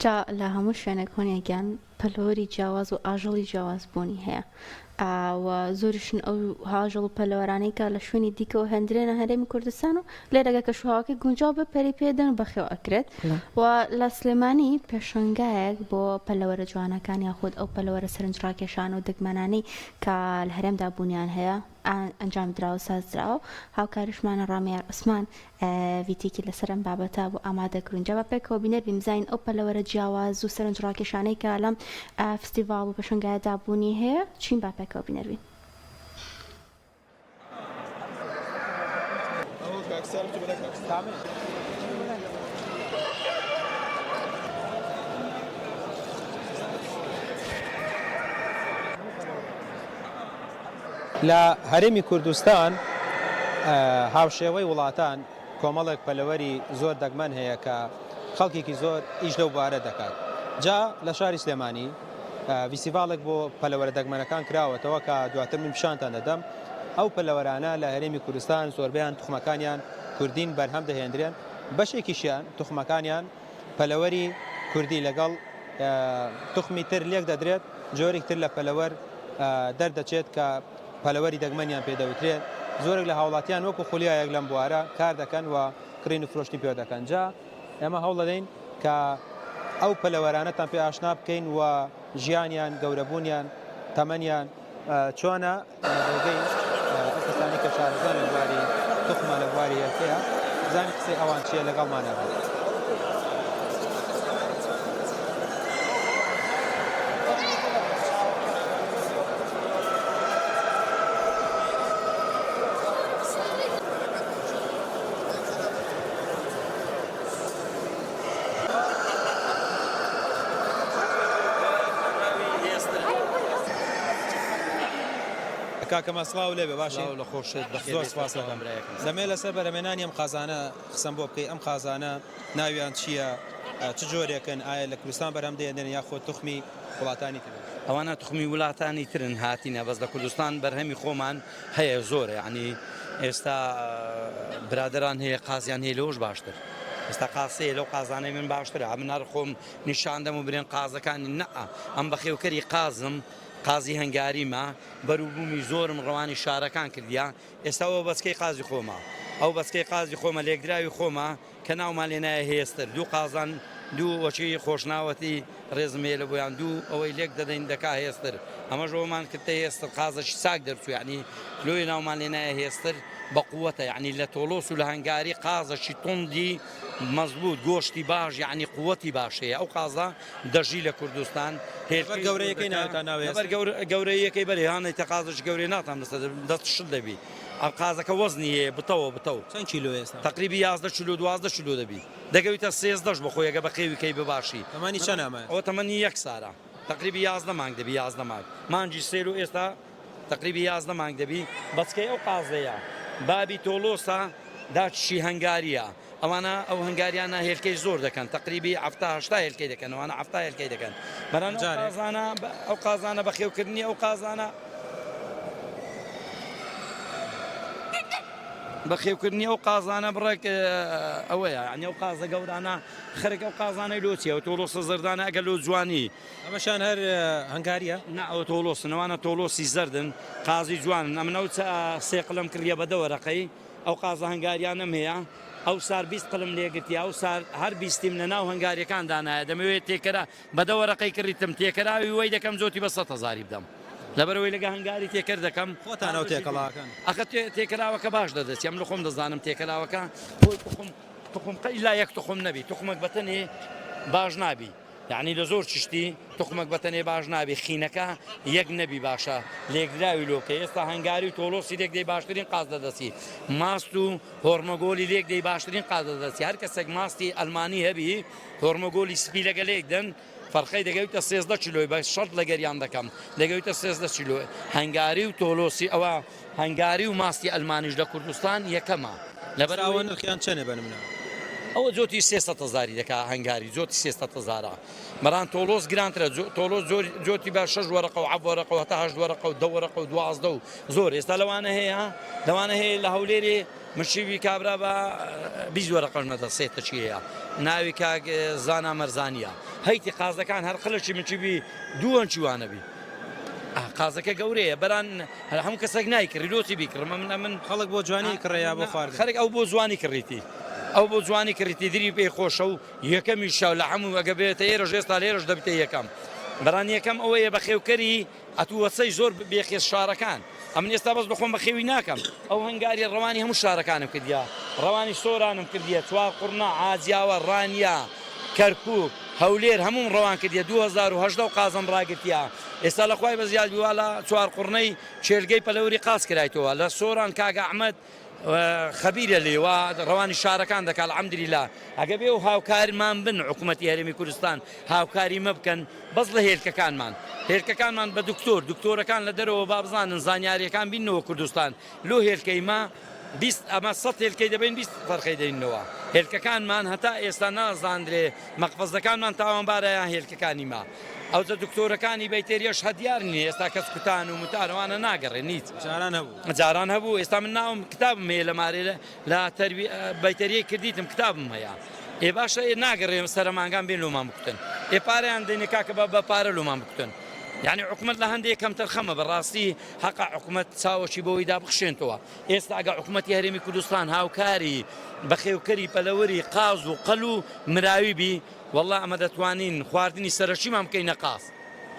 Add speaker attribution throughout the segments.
Speaker 1: جا لە هەموو شوێنێک هۆنیا گیان پەلەوەری جیاواز و ئاژەڵی جیاواز بوونی هەیە و زۆریشن ئەو ئاژەڵ و پەلەوەرانەی کە لە شوێنی دیکەوە هێندرێنە هەرێمی کوردستان و لێرەگە کەشوهەواکەی گونجاو بێ پەری پێدەن و بەخێو ئەکرێت و لە سلێمانی پێشەنگایەک بۆ پەلەوەرە جوانەکان یاخود ئەو پەلەوەرە سەرنجڕاکێشان و دەگمەنانەی کە لە هەرێمدا بوونیان هەیە ئەنجام دراوە سازدراوە هاوکاریشمانە ڕامیار عوسمان ڤیتێکی لەسەر ئەم بابەتە بۆ ئامادە کردوین جا با پێکەوە بینەر بین بزانین ئەو پەلەوەرە جیاواز و سەرنجڕاکێشانەی کە لەم فستیڤاڵ و پێشەنگایەدا بوونی هەیە چین با پێکەوە بینەر بین.
Speaker 2: لە هەرێمی کوردستان هاوشێوەی وڵاتان کۆمەڵێک پەلەوەری زۆر دەگمەن هەیە کە خەڵکێکی زۆر ئیش لەو بوارە دەکات. جا لە شاری سلێمانی ڤیستیڤاڵێک بۆ پەلەوەرە دەگمەنەکان کراوەتەوە کە دواتر من پیشانتان دەدەم. ئەو پەلەوەرانە لە هەرێمی کوردستان زۆربەیان توخمەکانیان کوردین بەرهەم دەهێندرێن، بەشێکیشیان توخمەکانیان پەلەوەری کوردی لەگەڵ توخمی تر لێک دەدرێت، جۆرێک تر لە پەلەوەر دەردەچێت کە پەلەوەری دەگمەنیان پێ دەوترێت، زۆرێک لە هاوڵاتیان وەکو خولیایەک لەم بوارە کار دەکەن و کڕین و فرۆشتنی پێوە دەکەن، جا ئێمە هەوڵدەدەین کە ئەو پەلەوەرانەتان پێ ئاشنا بکەین و ژیانیان، گەورەبوونیان، تەمەنیان چۆنە لە ڕێگەی ئەو کەسانەی کە شارەزان لە بواری توخمە لە بواری هێلکەیە بزانین قسەی ئەوان چییە لەگەڵمانە بن. کاکە مە سڵاو لێبێ باشی
Speaker 3: سڵاو لە خۆشت بەخێر
Speaker 2: زۆر
Speaker 3: بێیت
Speaker 2: سپاس
Speaker 3: سەرچاوم
Speaker 2: دەکەم
Speaker 3: برایەکەم
Speaker 2: دەمێ لەسەر بەرهەمێنانی ئەم قازانە قسەم بۆ بکەی ئەم قازانە ناویان چییە چ جۆرێکن ئایا لە کوردستان بەرهەم دێنن یاخۆ توخمی وڵاتانی ترن؟
Speaker 3: ئەوانە توخمی ولاتانی ترن هاتینە بەس لە کوردستان بەرهەمی خۆمان هەیە زۆرە یانی ئێستا برادەران هەیە قازیان هەیە لەوەش باشتر ئێستا قاسەیە لەو قازانەی من باشترە من هەر خۆم نیشان دەم و برێن قازەکانی نە ئەم بەخێوکەری قازم قازی هەنگاریمە بەروبوومی زۆرم ڕەوانی شارەکان کردیا ئێستا ئەوە بەچکەی قازی خۆمە ئەو بەچکەی قازی خۆمە لێکدراوی خۆمە کە ناومان لێ نایە هێستر دوو قازان دوو وەکی خۆشناوەتی ڕێزم هەیە لە بۆیان دوو ئەوەی لێک دەدەین دەکا هێستر ئەمەش ئەومان کردە هێستر قازەکی چاک دەرچوو یعنی لۆی ناومان لێ نایە هێستر بە قووەتە یعنی لە تۆڵۆس و لە هەنگاری قازەکی توندی مەزبوط گۆشتی باش یعنی قووەتی باش هەیە ئەو قازە دەژی لە کوردستان
Speaker 2: لەبەر گەورەیەکەی ناوتان ناوە
Speaker 3: لەبەر گەورەیەکەی بەرێ هانەی قازەکی گەورەی ناتان لەسەر دەست شل دەبی ئەم قازەکە وەزنی هەیە بتەوە بتەو.
Speaker 2: چەند کیلۆ ئێستا؟
Speaker 3: تەقریبی 11 کیلۆ 12 کیلۆ دەبی دەگەویتە سێزدەش بەخۆی ئەگە بەخێوی کەی بە باشی.
Speaker 2: تەمەنی چەنە ئەمە؟
Speaker 3: ئەوە تەمەنی یەک سارە تەقریبی 11 مانگ دەبی 11 مانگ مانگی سێر و ئێستا تەقریبی 11 مانگ دەبی بەچکەی ئەو قازەیە بابی تۆڵۆسە داچشی هەنگاریە ئەوانە ئەو هەنگاریانە هێلکەی زۆر دەکەن تەقریبی حەفتا هەشتا هێلکەی دەکەن ئەوانە حەفتا هێلکەی دەکەن بەران ئەو قازانە ئەو قازانە بەخێوکردنی ئەو قازانە بەخێوکردنی ئەو قازانە بڕێک ئەوەیە یعنی ئەو قازە گەورانە خەرک ئەو قازانەی لۆ چیە ئەو تۆڵۆسە زەردانە ئەگەر لۆ جوانی
Speaker 2: ئەمەشان هەر هەنگاریە؟
Speaker 3: نا ئەوە تۆڵۆسن ئەوانە تۆڵۆسی زەردن قازی جوانن ئەمن ئەو سێ قلم کڕیە بە دە وەرەقەی ئەو قازە هەنگاریانەم هەیە ئەو سار 20 قلم لێگرتیە ئەو سار هەر بیستیم لە ناو هەنگاریەکان دانایە دەمەوێت تێکەرا بە دە وەرەقەی کڕیتم تێکەراوی وەی دەکەم جۆتی بە سەد هەزاری بدەم لەبەرەوەی لەگە هەنگاری تێکەر دەکەم
Speaker 2: خۆتان ئەو تێکەڵاکەن
Speaker 3: ئەخە تێکەراوەکە باش دەدەچی ئەم لە خۆم دەزانم تێکەراوەکە خۆی توخم توخم قە ئیلا یەک توخم نەبی توخمەک بەتەنێ باش نابی یەعنی لە زۆر چشتی توخمەک بەتەنێ باش نابی خینەکە یەک نەبی باشە لێکدراوی لۆ بکەی ئێستا هەنگاری و تۆڵۆسی لێک دەی باشترین قاز دەدەسی ماست و هۆرمەگۆلی لێک دەی باشترین قاز دەدەسی هەر کەسێک ماستی ئەلمانی هەبی هۆرمەگۆلی سپی لەگە لێک دەن فەرقەی دەگەویتە 13 کیلۆی بە شەرت لەگەریان دەکەم دەگەویتە 13 کیلۆ هەنگاری و تۆلۆسی ئەوە هەنگاری و ماستی ئەلمانیش لە کوردستان یەکەمە
Speaker 2: لەبەر ئەوە نرخیان چەنێ بە نمونە؟
Speaker 3: ئەوە جۆتی 300 هەزاری دەکا هەنگاری جۆتی 300 هەزارە بەڵام تۆڵۆس گرانترە تۆڵۆس جۆتی بە شەش وەرەقە و حەف وەرەقە و هەتا هەشت وەرەقە و دە وەرەقە و 12 و زۆر ئێستا لەوانە هەیە لەوانە هەیە لە هەولێرێ مشیوی کابرا بە 20 وەرەقەش نەدە سێتەچی هەیە ناوی کاک زانا مەرزانیە هەیتی قازەکان هەر قلەکی مچیبی دووەنچی وانەبی قازەکە گەورەیە بەران هەر هەموو کەسێک نایکڕی لۆچی بیکڕم من ئەمن
Speaker 2: خەڵک بۆ جوانی کڕێ یا بۆ خواردن
Speaker 3: خەرک ئەو بۆ جوانی کڕیتی ئەو بۆ جوانی کڕیتی دری پێی خۆشە و یەکەمیشە لە هەموو ئەگە بێتە ئێرەش ئێستا لێرەش دەبتە یەکەم بەران یەکەم ئەوەیە بەخێوکەری ئەتوو وەسەی زۆر بێخێز شارەکان ئەمن ئێستا بەس بەخۆم بەخێوی ناکەم ئەو هەنگاری ڕەوانی هەموو شارەکانم کردیە ڕەوانی سۆرانم کردیە چوارقوڕنە عازیاوە ڕانیە کەرکوک هەولێر هەمووم ڕەوان کردیە 2018 و قازم ڕاگرتیە ئێستا لە خوای بەزیاد بی وا لە چوارقوڕنەی کێلگەی پەلەوری قاز کرایتەوە لە سۆران کاک ئەحمەد خەبیرە لێ وا ڕەوانی شارەکان دەکا الحمدللە ئەگە بێ و هاوکارمان بن حکوومەتی هەرێمی کوردستان هاوکاری مە بکەن بەس لە هێلکەکانمان هێلکەکانمان بە دکتۆر دکتۆرەکان لە دەرەوە با بزانن زانیاریەکان بینەوە کوردستان لۆ هێلکەی مە 20 ئەمە سە هێلکەی دەبین 20 فەرقەی دەینەوە هێلکەکانمان هەتا ئێستا نازاندرێ مەقفەزەکانمان تاوانبارە یان هێلکەکانی مە ئەوجە دکتۆرەکانی بەیتەریەش هە دیار نیە ئێستا کەس کوتان و متان ئەوانە ناگەڕێن هیچ.
Speaker 2: جاران هەبوو.
Speaker 3: جاران هەبوو ئێستا من ناوم کتابم هەیە لە مارێ لە تەربی بەیتەریەی کردیتم کتابم هەیە ئێ باشە ئێ ناگەڕێ سەرە مانگان بێن لۆمان بکوتن ئێ پارەیان دەینێ کاکە بە بە پارە لۆمان بکوتن یعنی حکومەت لە هەندێک کەمتەر خەمە بەڕاستی حەقە حکومەت چاوەکی بۆی دا بخشێنتەوە ئێستا ئەگە حکومەتی هەرێمی کوردستان هاوکاری بەخێوکەری پەلەوەری قاز و قەل و مراوی بی وەڵا ئەمە دەتوانین خواردنی سەرەکیمان بکەینە قاز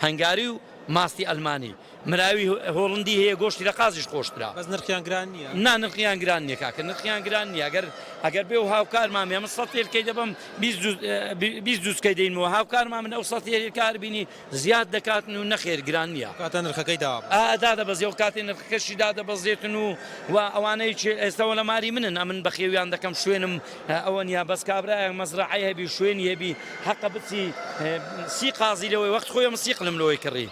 Speaker 3: هەنگاری و ماستی ئەلمانی مراوی هۆڵندی هەیە گۆشتی لە قازیش خۆشترە.
Speaker 2: بەس نرخیان گران نیە؟
Speaker 3: نا نرخیان گران نیە کاکە نرخیان گران نیە ئەگەر ئەگەر بێ و هاوکارمان بێ من سەد هێلکەی دەبەم 20 جوزکەی دەینمەوە هاوکارمان من ئەو سەد هێلکە هەر بینی زیاد دەکاتن و نەخێر گران نیە.
Speaker 2: کاتە نرخەکەی دابەزێ.
Speaker 3: ئا دادەبەزێ و کاتێ نرخەکەشی دادەبەزێتن و و ئەوانەی ئێستەوە لە ماری منن ئەمن بەخێویان دەکەم شوێنم ئەوە نیە بەس کابرایەک مەزرەعەی هەبی شوێنی هەبی حەقە بچی سی قازی لەوەی وەخت خۆی ئەم سی قلم لەوەی کڕی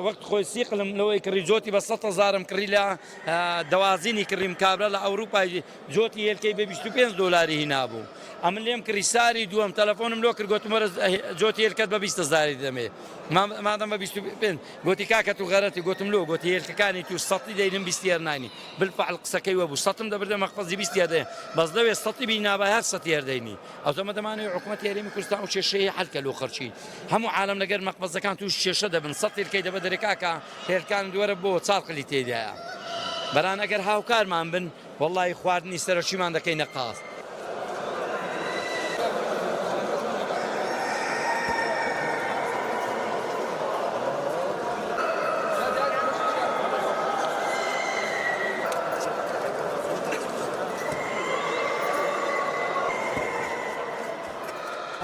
Speaker 3: وەخت خۆی سی قلم لەوەی کڕی جۆتی بە 100 هەزارم کڕی لە دەوازینی کڕیم کابرا لە ئەوروپای جۆتی هێلکەی بە 25 دۆلاری هینابوو ئەمن لێم کڕی ساری دووەم تەلەفۆنم لۆ کرد گوتم وەرە جۆتی هێلکەت بە 20 هەزاری دەمێ مادەم بە 25 گوتی کاکە تو غەرەتی گوتم لۆ گوتی هێلکەکانی تو سەتی دەینم 20 هەر ناینی بالفعل قسەکەی وەبوو سەتم دەبردە مەخفەزی بیستی هەر دەیە بەس لەوێ سەتی بینابای هەر سەتی هەر دەینی ئەوتەمە دەمانەوێ حکومەتی هەرێمی کوردستان ئەو کێشەیە حەل کە لۆ خەڵکی هەموو عالەم لەگەر مەقبەزەکان توش کێشە دەبن سەت هێلکەی دەبە دەرێ کاکە هێلکانت وەرە بۆ چار قلی تێدایە بەران ئەگەر هاوکارمان بن وەڵی خواردنی سەرەکیمان دەکەینە قاز.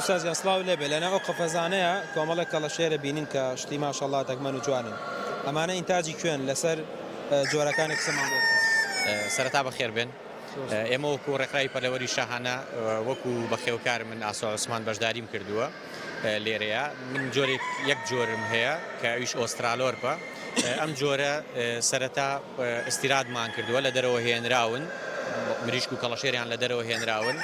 Speaker 2: ئوستاز گیان سڵاو لێبێ لەناو ئەو قەفەزانەیە کۆمەڵێک کەڵەشێرە بینین کە شتی ماشەڵا دەگمەن و جوانن ئەمانە ئینتاجی کوێن لەسەر جۆرەکانی قسەمان بۆ بکە.
Speaker 4: سەرەتا بەخێر بێن. ئێمە وەکو ڕێکخراوی پەلەوەری شاهانە وەکو بەخێوکار من ئاسۆ عوسمان بەشداریم کردووە لێرەیە من جۆرێک یەک جۆرم هەیە کە ئەویش ئۆسترالۆرپە ئەم جۆرە سەرەتا ئستیرادمان کردووە لە دەرەوە هێنراون مریشک و کەڵەشێریان لە دەرەوە هێنراون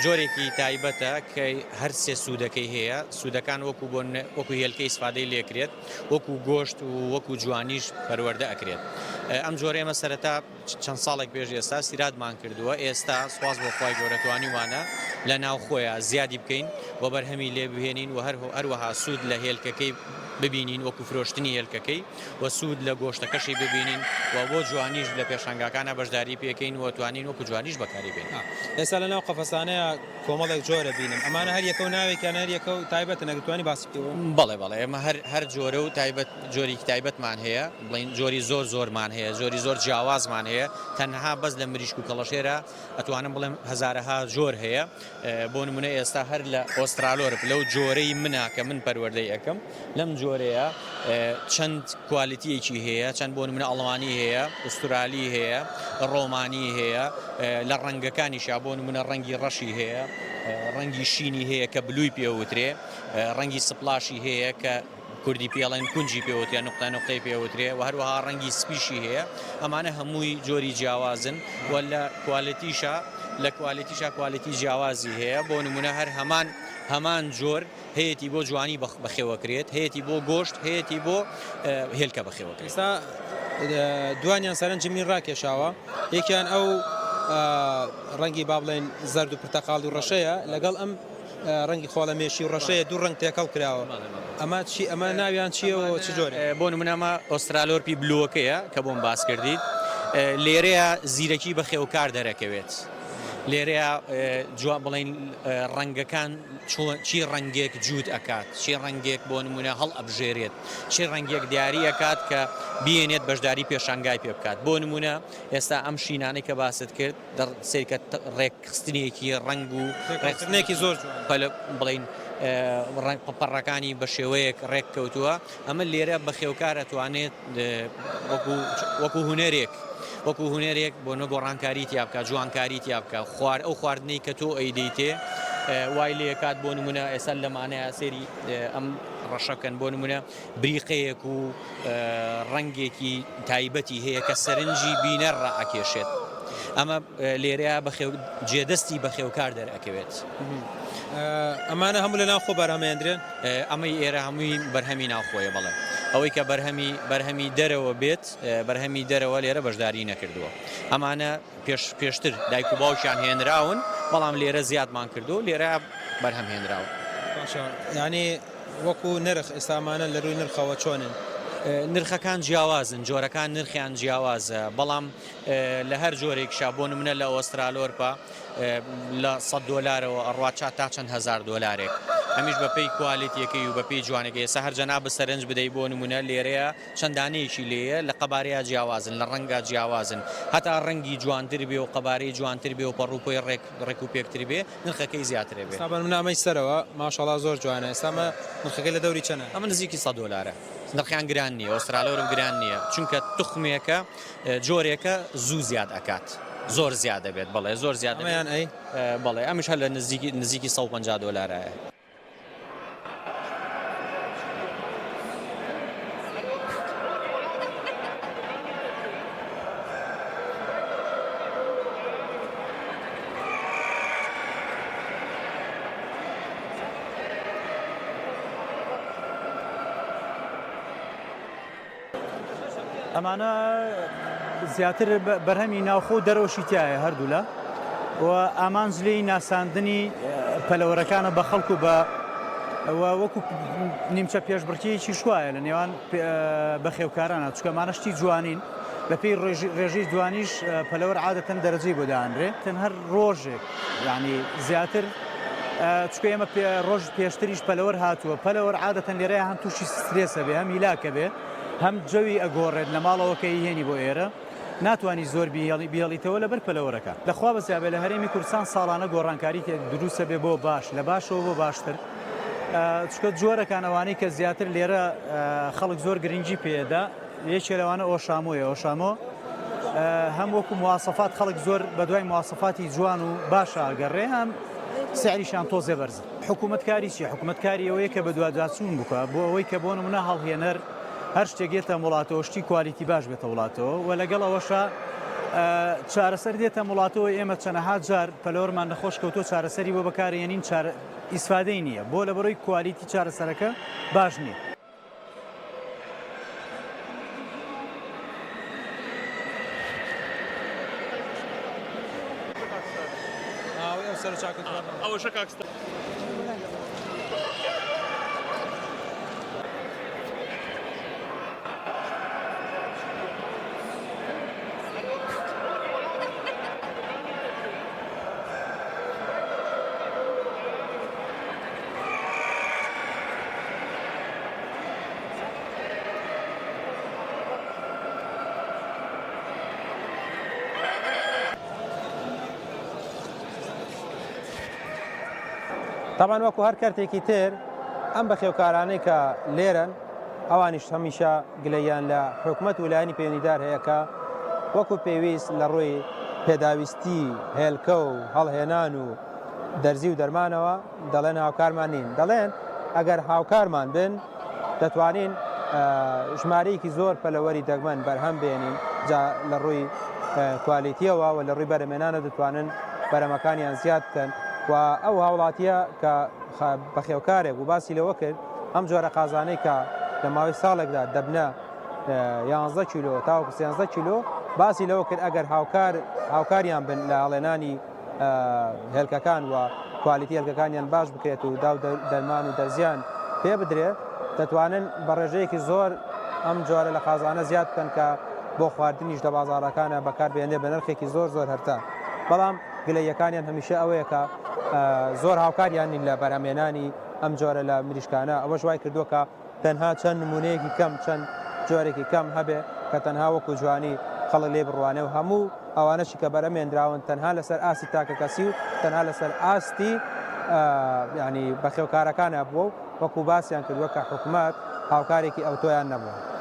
Speaker 4: جۆرێکی تایبەتە کە هەر سێ سوودەکەی هەیە سوودەکان وەکو بۆ وەکو هێلکەی ئیسفادەی لێکرێت وەکو گۆشت و وەکو جوانیش پەروەردە ئەکرێت ئەم جۆرە ئێمە سەرەتا چەند ساڵێک پێش ئێستا سیرادمان کردووە، ئێستا سوپاس بۆ خوای گەورە توانیومانە لە ناوخۆیا زیادی بکەین و بەرهەمی لێ بهێنین و هەروەها سوود لە هێلکەکەی ببینین وەکو فرۆشتنی هێلکەکەی و سوود لە گۆشتەکەشی ببینین و بۆ جوانیش لە پێشانگاکانا بەشداری پێکەین و توانین وەکو جوانیش بەکاری بێنین.
Speaker 2: ئێستا لە ناو قەفەسانەیا کۆمەڵێک جۆرە بینم ئەمانە هەر یەکەو ناوێکیان هەر یەکەو تایبەتن ئەگەر توانی باسی بکەی بۆم.
Speaker 4: بەڵێ بەڵێ ئێمە هەر هەر جۆرە و تایبەت جۆرێکی تایبەتمان هەیە بڵێین جۆری زۆر زۆرمان هەیە جۆری زۆر جیاوازمان هەیە تەنها بەس لە مریشک و کەڵەشێرە ئەتوانم بڵێم هەزارەها جۆر هەیە بۆ نمونە ئێستا هەر لە ئۆسترالۆرپ لەو جۆرەی منە کە من پەروەردەی ئەەکەم لەم جۆرەیە چەند کوالیتیەکی هەیە چەند بۆ نمونە ئەڵمانی هەیە ئوسترالی هەیە ڕۆمانی هەیە لە ڕەنگەکانیشا بۆ نمونە ڕەنگی ڕەشی هەیە ڕەنگی شینی هەیە کە blue ی پێوترێ ڕەنگی سپلاشی هەیە کە کوردی پێڵێن کونجی پێوترێ نقطە نقطەی پێوترێ و هەروەها ڕەنگی سپیشی هەیە ئەمانە هەمووی جۆری جیاوازن و لە quality شا. لە quality شا quality جیاوازی هەیە بۆ نمونە هەر هەمان هەمان جۆر هەیەتی بۆ جوانی بەخێوەکرێت هەیەتی بۆ گۆشت هەیەتی بۆ هێلکە بەخێوەکرێت.
Speaker 2: ئێستا دوانیان سەرنجی منی ڕاکێشاوە یەکیان ئەو ڕەنگی با بڵێن زەرد و پرتەقاڵی و ڕەشەیە لەگەڵ ئەم ڕەنگی خۆڵەمێشی و ڕەشەیە دوو ڕەنگ تێکەڵ کراوە ئەمە چی ئەمە ناویان چییە و چ جۆرێ؟
Speaker 4: بۆ نمونە ئەمە ئۆسترالۆرپی blue ەکەیە کە بۆم باس کردیت لێرەیە زیرەکی بەخێوکار دەرەکەوێت لێرەیە جوان بڵین ڕەنگەکان چۆن چی ڕەنگێک جووت ئەکات چی ڕەنگێک بۆ نمونە هەڵ ئەبژێرێت چی ڕەنگێک دیاری ئەکات کە بێنێت بەشداری پێشانگای پێ بکات بۆ نمونە ئێستا ئەم شینانەی کە باست کرد سەیرکە ڕێکخستنێکی ڕەنگ و
Speaker 2: ڕێکخستنێکی زۆر
Speaker 4: پەلە بڵین ڕەنگ پەڕەکانی بە شێوەیەک ڕێک کەوتووە ئەمە لێرە بەخێوکار ئەتوانێت وەکو وەکو هونەرێک وەکو هونەرێک بۆ نە گۆڕانکاری تیا بکە جوانکاری تیا بکە خوار ئەو خواردنەی کە تۆ ئەیدەیتێ وای لێکات بۆ نمونە ئێستا لەمانەیە سێری ئەم ڕەشەکەن بۆ نمونە بریقەیەک و ڕەنگێکی تایبەتی هەیە کە سەرنجی بینەر ڕائەکێشێت. ئەمە لێرەیە بەخێو جێدەستی بەخێوکار دەرئەکەوێت.
Speaker 2: ئەمانە هەموو لە ناوخۆ بەرهەمێندرێن؟
Speaker 4: ئەمەی ئێرە هەمووی بەرهەمی ناوخۆیە بەڵێ. ئەوەی کە بەرهەمی بەرهەمی دەرەوە بێت بەرهەمی دەرەوە لێرە بەشداری نەکردووە. ئەمانە پێش پێشتر دایک و باوکیان هێنراون بەڵام لێرە زیادمان کردو لێرە بەرهەم هێنراون.
Speaker 2: باشە یانی وەکو نرخ ئێستا ئەمانە لە رووی نرخەوە چۆنن؟
Speaker 4: نرخەکان جیاوازن جۆرەکان نرخیان جیاوازە بەڵام لە هەر جۆرێکشا بۆ نمونە لە ئۆسترالۆرپا لە 100 دۆلارەوە ئەڕوا چا تا چەند هەزار دۆلارێک ئەمیش بەپێی quality یەکەی و بەپێی جوانەکەی ئێستا هەر جەناب سەرنج بدەی بۆ نمونە لێرەیە چەند دانەیەکی لێیە لە قەبارەیا جیاوازن لە ڕەنگا جیاوازن هەتا ڕەنگی جوانتر بێ و قەبارەی جوانتر بێ و پەڕوپۆی ڕێک ڕێک و پێکتر بێ نرخەکەی زیاتر ئەبێ.
Speaker 2: ئێستا بە نمونە ئەمەی سەرەوە ماشاڵا زۆر جوانە ئێستا ئەمە نرخەکەی لە دەوری چەنە؟
Speaker 4: ئەمە نزیکی سەد دۆلارە نرخیان گران نییە ئۆسترالۆرپ گران نییە چونکە توخمێکە جۆرێکە زوو زیاد ئەکات زۆر زیاد دەبێت بەڵێ زۆر زیاد دەبێت.
Speaker 2: ئەمەیان ئەی؟
Speaker 4: بەڵێ ئەمیش هەر لە نزیکی نزیکی 150 دۆلارایە.
Speaker 5: ئەمانە زیاتر بەرهەمی ناوخۆ و دەرەوەشی تایە هەردوولا و ئامانج لێی ناساندنی پەلەوەرەکانە بە خەڵک و بە وەکو نیمچە پێشبڕکێیەکی شوایە لە نێوان بەخێوکارانە چکە ئەمانە شتی جوانین بەپێی ڕێژەی جوانیش پەلەوەر عادەتەن دەرەجەی بۆ دانرێ تەن هەر ڕۆژێک یعنی زیاتر چکە ئێمە ڕۆژ پێشتریش پەلەوەر هاتووە پەلەوەر عادەتەن لێرەیە هەم تووشی سترێسە بێ هەم هیلاکە بێ هەم جەوی ئەگۆڕێت لە ماڵەوە کە ئیهێنی بۆ ئێرە ناتوانی زۆر بیهێڵی بیهێڵیتەوە لەبەر پەلەوەرەکە لەخوا بەزیابێ لە هەرێمی کوردستان ساڵانە گۆڕانکاری تێ دروستە بێ بۆ باش لە باشەوە بۆ باشتر چکە جۆرەکان ئەوانەی کە زیاتر لێرە خەڵک زۆر گرنگی پێدا یەکێ لەوانە ئۆشامۆیە ئۆشامۆ هەم وەکو مواسەفات خەڵک زۆر بە دوای مواسەفاتی جوان و باشە گەڕێ هەم سعریشان تۆزێ بەرزە حکوومەت کاری چیە؟ حکوومەت کاری ئەوەیە کە بەدواداچوون بکا بۆ ئەوەی کە بۆ نمونە هەڵهێنەر هەر شتێک یەتە وڵاتەوە شتی quality باش بێتە وڵاتەوە و لەگەڵ ئەوەشا چارەسەر دێتە وڵاتەوە ئێمە چەنەها جار پەلەوەرمان نەخۆش کەوتۆ چارەسەری بۆ بەکارێنین چارە ئیسفادەی نییە بۆ لەبەرەوەی quality چارەسەرەکە باش نییە.
Speaker 2: تاوان وەکو هەر کەرتێکی تر ئەم بەخێوکارانەی کە لێرەن ئەوانیش هەمیشە گلەیان لە حکومەت و لایەنی پەیوەندیدار هەیە کە وەکو پێویست لە ڕووی پێداویستی هێلکە و هەڵهێنان و دەرزی و دەرمانەوە دەڵێن هاوکارمان نین دەڵێن ئەگەر هاوکارمان بن دەتوانین ژمارەیەکی زۆر پەلەوەری دەگمەن بەرهەم بێنین جا لە ڕووی quality یەوە و لە ڕووی بەرەمێنانە دەتوانن. بەرەمەکانیان زیاد بکەن و ئەو هاوڵاتیە کە بەخێوکارێک و باسی لەوە کرد ئەم جۆرە قازانەی کە لە ماوەی ساڵێکدا دەبنە 11 کیلۆ تاوەکو 13 کیلۆ باسی لەوە کرد ئەگەر هاوکار هاوکاریان بن لە هەڵێنانی هێلکەکان و کوالیتی هێلکەکانیان باش بکرێت و داو دەرمان و دەرزیان پێ بدرێت دەتوانن بە ڕێژەیەکی زۆر ئەم جۆرە لە قازانە زیاد بکەن کە بۆ خواردنیش لە بازاڕەکانە بەکاربێنێ بە نرخێکی زۆر زۆر هەرتا بەڵام گلەیەکانیان هەمیشە ئەوەیە کە زۆر هاوکاریان نین لە بەرهەمێنانی ئەم جۆرە لە مریشکانە ئەوەش وای کردووە کە تەنها چەند نمونەیەکی کەم چەند جۆرێکی کەم هەبێ کە تەنها وەکو جوانی خەڵک لێی بڕوانێ و هەموو ئەوانەشی کە بەرەمێنراون تەنها لەسەر ئاستی تاکەکەسی و تەنها لەسەر ئاستی ینی بەخێوکارەکانە بووە و وەکو باسیان کردووە کە حکومەت هاوکارێکی ئەوتۆیان نەبووە.